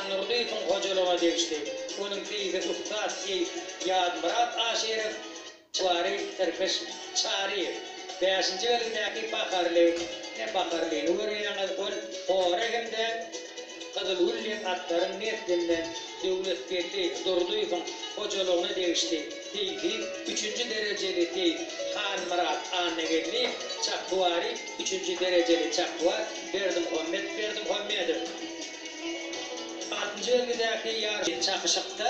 Handurdyýewiň hojalygyna degişli. Onuň seýsi ussat seýis Ýazmyrat Aşyrow, çapary Tirkiş Çaryýew. Bäşinji belgidäki Baharly, ine Baharlyny görýäňiz, ol Hora hem-de Gyzylgül diýen atlaryň neslinden Döwletgeldi Durdyýewiň hojalygyna degişli seýsi üçünji derejeli seýis Hanmyrat Annageldiýew, çapduwary üçünji derejeli çapduwar Berdimuhammet Berdimuhamedow. Altynjy belgidäki ýaryş çapyşykda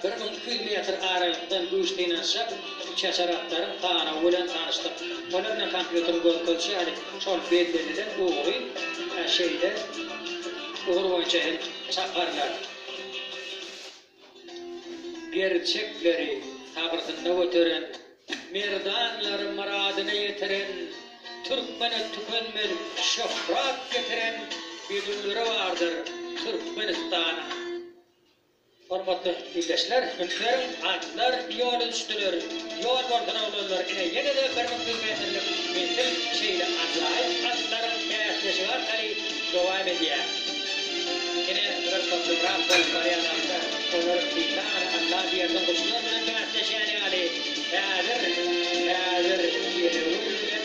1200 metr aralykdan güýç synanyşjak üçaçar atlaryň sanawy bilen tanyşdyk. Olar bilen kompýuteriň görkezişi ýaly şol bellenilen ugry şeýle ugur boýunça hem çaparlar. Gerçekleri sagrysynda göteren, Merdanlary myradyna ýetiren, Türkmene tükenmez şöhrat getiren Bedewleri bardyr Türkmenistanyň. Hormatly ildeşler, üns beriň, atlar ýola düşdüler. Ýol bolsun oglanlar, ine ýene-de 1100 metrlik menzil şeýle ajaýyp atlaryň bäsleşigi arkaly dowam edýär. Ine, bir toplumrak bolup barýan atlar, olar synlagyn Alla diýersiň guşlar bilen bäsleşýän ýaly, häzir, häzir ýelewül bilen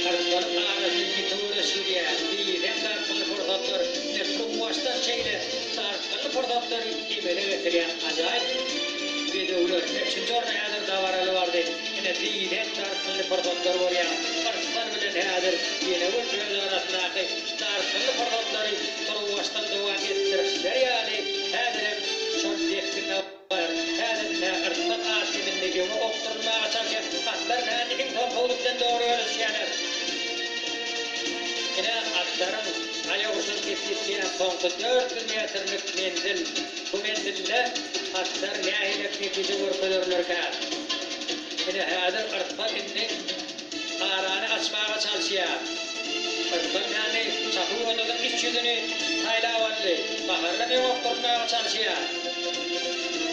Gyrtmalyň arasynda ýiti göreş gidýär. Diýseň dartgynly pursatlar, ine, turuwbaşdan şeýle dartgynly pursatlary emele getirýän ajaýyp bedewler. Ine, üçünji orna häzir dabaraly bardy. Ine, diýseň dartgynly pursatlar bolýar. Yrsgal bilen häzir Ýenegül öz arasyndaky dartgynly pursatlary turuwbaşdan dowam etdirişleri ýaly, häzirem şol depginde bar. Häzir ine, Yrsgal atly mindi öňe okdurylmaga çalyşýar. Atlar indi iň soňky howluk bilen dogry ýola düşýärler. Ine, atlaryň aýagurşuny kesgitleýän soňky 400 metrlik menzil. Bu menzilde atlar nähilek netije görkezerlerkä? Ine, häzir Yrsgal indi arany açmaga çalyşýar. Yrsgal näme, çapyk otagyň iç ýüzüni saýlap aldy. Baharlam öňe okdurylmaga çalyşýar.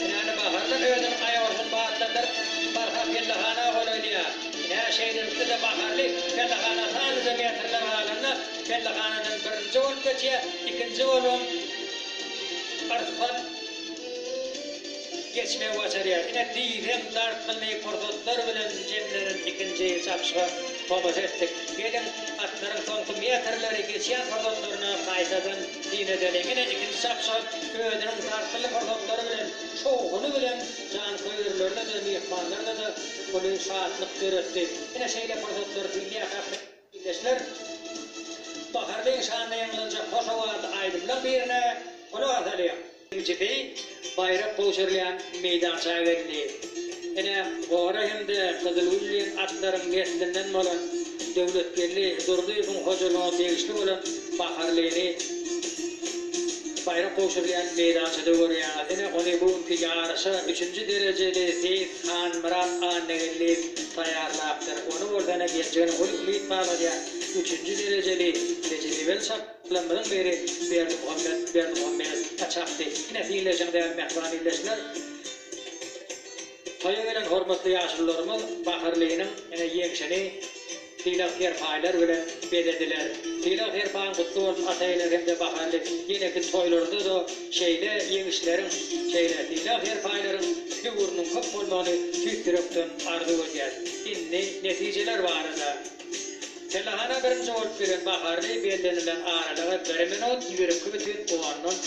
Ine, indi Baharlam özüniň aýagurşuny batlandyryp, barha pellehana golaýlaýar. Ine, şeýlelikde-de Baharly pellehana sanlyja metrler galanda, pellehanadan birinji bolup geçýär, ikinji bolubam Yrsgal geçmegi başarýar. Ine, diýseň dartgynly pursatlar bilen jemlenen ikinji çapyşyga tomaşa etdik. Geliň, atlaryň soňky metrleri geçýän pursatlaryna gaýtadan syn edeliň. Ine, ikinji çapyşygam özüniň dartgynly pursatlary bilen, şowhuny bilen janköýerlerde-de, myhmanlarda-da uly şatlyk döretdi. Ine, şeýle pursatlary synlaýarkak, Ildeşler, Baharlyň şanyna ýaňlanjak hoş owazly aýdymlaň birine gulak asalyň. Ýeňijisi baýrak gowşurylýan meýdança geldi. Ine, Gora hem-de Gyzylgül diýen atlaryň neslinden bolan Döwletgeldi Durdyýewiň hojalygyna degişli bolan Baharlyny baýrak gowşurylýan meýdançada görýäňiz. Ine, ony bu günki ýaryşa üçünji derejeli seýis Hanmyrat Annageldiýew taýýarlapdyr. Ony bolsa ine geljegine uly umyt bagladýan üçünji derejeli tejribeli çaplarymyzyň biri Berdimuhamet Berdimuhamedow çapdy. Ine synlaýşyňyz ýaly mähriban ildeşler, toýa gelen hormatly ýaşulularymyz Baharlynyň ine ýeňşini sylag-serpaýlar bilen bezediler. Sylag-serpaýyň gutly bolsun ata-eneler hem-de baharly ýeneki toýlarda-da şeýle ýeňişleriň, şeýle sylag-serpaýlaryň höwrüniň köp bolmagyny tüýs ýürekden arzuw edýäs. Indi netijeler barada. Pellehana birinji bolup gelen Baharly bellenilen aralygy bir minut 22 bütin ondan.